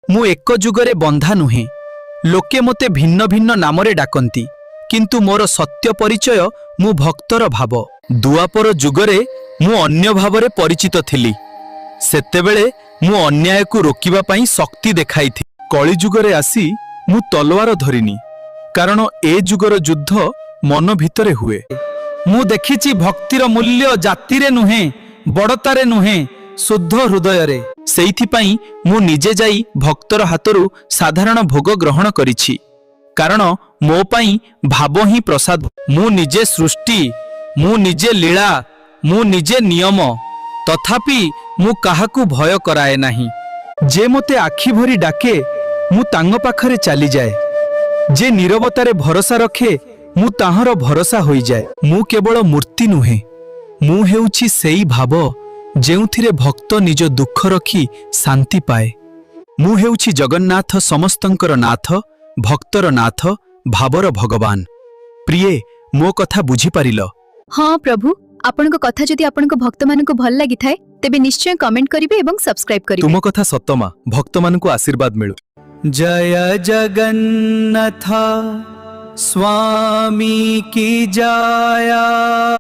ମୁଁ ଏକ ଯୁଗରେ ବନ୍ଧା ନୁହେଁ। ଲୋକେ ମୋତେ ଭିନ୍ନ ଭିନ୍ନ ନାମରେ ଡାକନ୍ତି, କିନ୍ତୁ ମୋର ସତ୍ୟ ପରିଚୟ ମୁଁ ଭକ୍ତର ଭାବ। ଦୁଆପର ଯୁଗରେ ମୁଁ ଅନ୍ୟ ଭାବରେ ପରିଚିତ ଥିଲି। ସେତେବେଳେ ମୁଁ ଅନ୍ୟାୟକୁ ରୋକିବା ପାଇଁ ଶକ୍ତି ଦେଖାଇଥିଲି। କଳିଯୁଗରେ ଆସି ମୁଁ ତଲୱାର ଧରିନି, କାରଣ ଏ ଯୁଗର ଯୁଦ୍ଧ ମନ ଭିତରେ ହୁଏ। ମୁଁ ଦେଖିଛି, ଭକ୍ତିର ମୂଲ୍ୟ ଜାତିରେ ନୁହେଁ, ବଡ଼ତାରେ ନୁହେଁ, ଶୁଦ୍ଧ ହୃଦୟରେ। ସେଇଥିପାଇଁ ମୁଁ ନିଜେ ଯାଇ ଭକ୍ତର ହାତରୁ ସାଧାରଣ ଭୋଗ ଗ୍ରହଣ କରିଛି, କାରଣ ମୋ ପାଇଁ ଭାବ ହିଁ ପ୍ରସାଦ। ମୁଁ ନିଜେ ସୃଷ୍ଟି, ମୁଁ ନିଜେ ଲୀଳା, ମୁଁ ନିଜେ ନିୟମ। ତଥାପି ମୁଁ କାହାକୁ ଭୟ କରାଏ ନାହିଁ। ଯେ ମୋତେ ଆଖି ଭରି ଡାକେ, ମୁଁ ତାଙ୍କ ପାଖରେ ଚାଲିଯାଏ। ଯେ ନୀରବତାରେ ଭରସା ରଖେ, ମୁଁ ତାହାର ଭରସା ହୋଇଯାଏ। ମୁଁ କେବଳ ମୂର୍ତ୍ତି ନୁହେଁ, ମୁଁ ହେଉଛି ସେଇ ଭାବ ଯେଉଁଥିରେ ଭକ୍ତ ନିଜ ଦୁଃଖ ରଖି ଶାନ୍ତି ପାଏ। ମୁଁ ହେଉଛି ଜଗନ୍ନାଥ, ସମସ୍ତଙ୍କର ନାଥ, ଭକ୍ତର ନାଥ, ଭାବର ଭଗବାନ। ପ୍ରିୟେ, ମୋ କଥା ବୁଝିପାରିଲ? ହଁ ପ୍ରଭୁ। ଆପଣଙ୍କ କଥା ଯଦି ଆପଣଙ୍କ ଭକ୍ତମାନଙ୍କୁ ଭଲ ଲାଗିଥାଏ, ତେବେ ନିଶ୍ଚୟ କମେଣ୍ଟ କରିବେ ଏବଂ ସବସ୍କ୍ରାଇବ କରିବେ। ତୁମ କଥା ସତ ମା। ଭକ୍ତମାନଙ୍କୁ ଆଶୀର୍ବାଦ ମିଳୁ। ଜୟ ଜଗନ୍ନାଥ ସ୍ୱାମୀ କି ଜୟ।